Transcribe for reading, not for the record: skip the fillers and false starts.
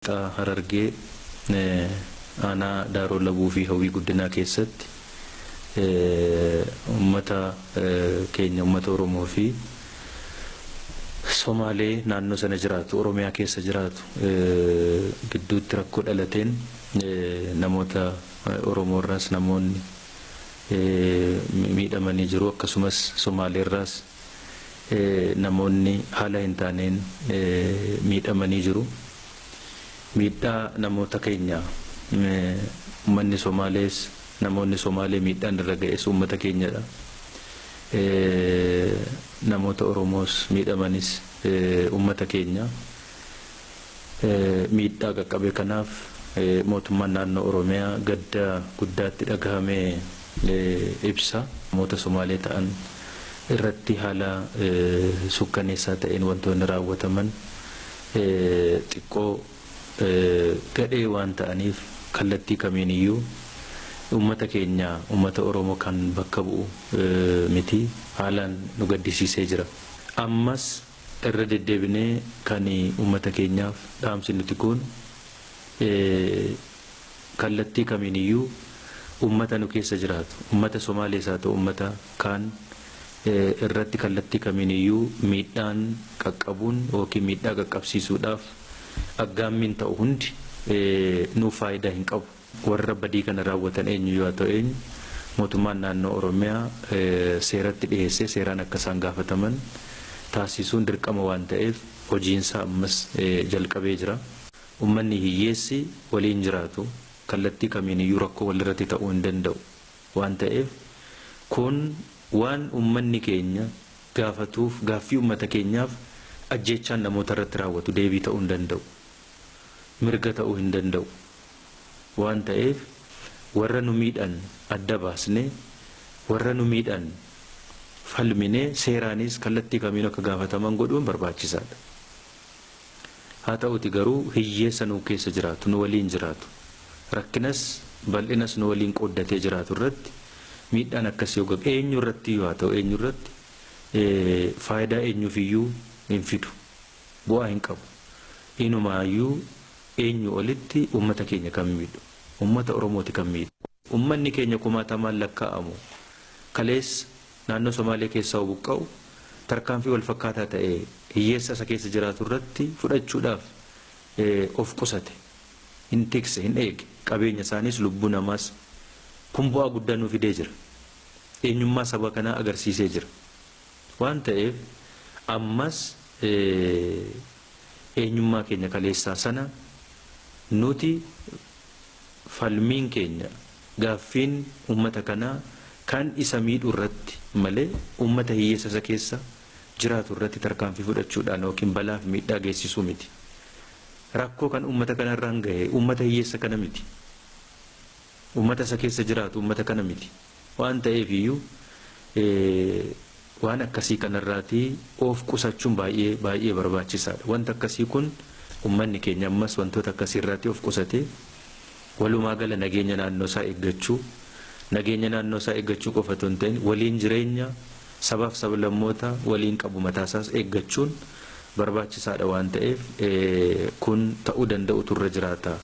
Harargee aanaa Daaroo Labuu fi Hawwii Guddinaa keessatti uummata keenya, uummata Oromoo fi Somaalee naannoo sana jiraatu, Oromiyaa keessa jiraatu gidduutti rakkoo dhalateen namoota Oromoo irraas namoonni miidhamanii jiru, akkasumas Somaalee irraas namoonni haala hin taaneen miidhamanii jiru. Miidhaa namoota keenya, uummanni Somaalees, namoonni Somaalee miidhaan irra ga'es uummata keenyadha. Namoota Oromoos miidhamanis uummata keenya. Miidhaa qaqqabe kanaaf mootummaan naannoo Oromiyaa gadda guddaatti dhagahamee ibsa. Namoota Somaalee ta'an irratti haala sukkaneessaa ta'een wantoonni raawwataman xiqqoo gadhee waan ta'aniif kallattii kamiiniyyuu uummata keenya, uummata Oromoo kan bakka bu'u miti, haalaan nu gaddisiisee jira. Ammas irra deddeebinee kan uummata keenyaaf dhaamsi nuti goonu, kallattii kamiiniyyuu uummata nu keessa jiraatu, uummata Somaalees haa ta'u uummata kaan irratti kallattii kamiiniyyuu miidhaan qaqqabuun yookiin miidhaa qaqqabsiisuudhaaf aggaammiin ta'u hundi nuuf faayidaa hin qabu. Warra badii kana raawwatan eenyu yoo ta'u eenyu, mootummaan naannoo Oromiyaa seeratti dhiyeessee seeraan akka isaan gaafataman taasisuun dirqama waan ta'eef hojiinsaa ammas jalqabee jira. Uummanni hiyyeessi waliin jiraatu kallattii kamiiniyyuu rakkoo walirratti ta'uu hin danda'u waan ta'eef, kun waan uummanni keenya gaafatuuf, gaaffii uummata keenyaaf ajjeechaan namoota irratti raawwatu deebii ta'uu hin danda'u. Mirga ta'uu hin danda'u. Waan ta'eef warra nu miidhan adda baasnee, warra nu miidhan falminee, seeraanis kallattii kamiin akka gaafataman godhuun barbaachisaadha. Haa ta'uti garuu hiyyeessa nu keessa jiraatu, nu waliin jiraatu, rakkinas bal'inas nu waliin qooddatee jiraatu irratti miidhaan akkasii yoo eenyu irratti yoo haa ta'u eenyu irratti faayidaa eenyuufiyyuu hin fidu, bu'aa hin qabu. Inumaayyuu eenyu olitti uummata keenya kan miidhu, uummata Oromooti kan miidhu. Uummanni keenya kumaatamaan lakkaa'amu kaleessa naannoo Somaalee keessaa buqqa'u tarkaanfii wal fakkaataa ta'e hiyyeessa isa keessa jiraatu irratti fudhachuudhaaf of qusate, hin tikse, hin eege qabeenya isaanis lubbuu namaas. Kun bu'aa guddaa nu fidee jira. Eenyummaa saba kanaa agarsiisee jira. Waan ta'eef ammas eenyummaa keenya kaleessaa sana nuti falmiin keenya, gaaffiin uummata kanaa kan isa miidhu irratti malee uummata hiyyeessa isa keessa jiraatu irratti tarkaanfii fudhachuudhaan yookiin balaaf miidhaa geessisuu miti. Rakkoo kan uummata kanarraan gahe uummata hiyyeessa kana miti. Uummata isa keessa jiraatu uummata kana miti. Waan ta'eef iyyuu waan akkasii kanarraatii of qusachuun baay'ee baay'ee barbaachisaadha. Wanta akkasii kun uummanni keenya ammas wantoota akkasii irraatii of qusatee walumaa gala nageenya naannoo isaa eeggachuu, nageenya naannoo isaa eeggachuu qofa otoo hin ta'in waliin jireenya sabaaf sablammoota waliin qabu mataasaas eeggachuun barbaachisaadha waan ta'eef kun ta'uu danda'utu irra jiraata.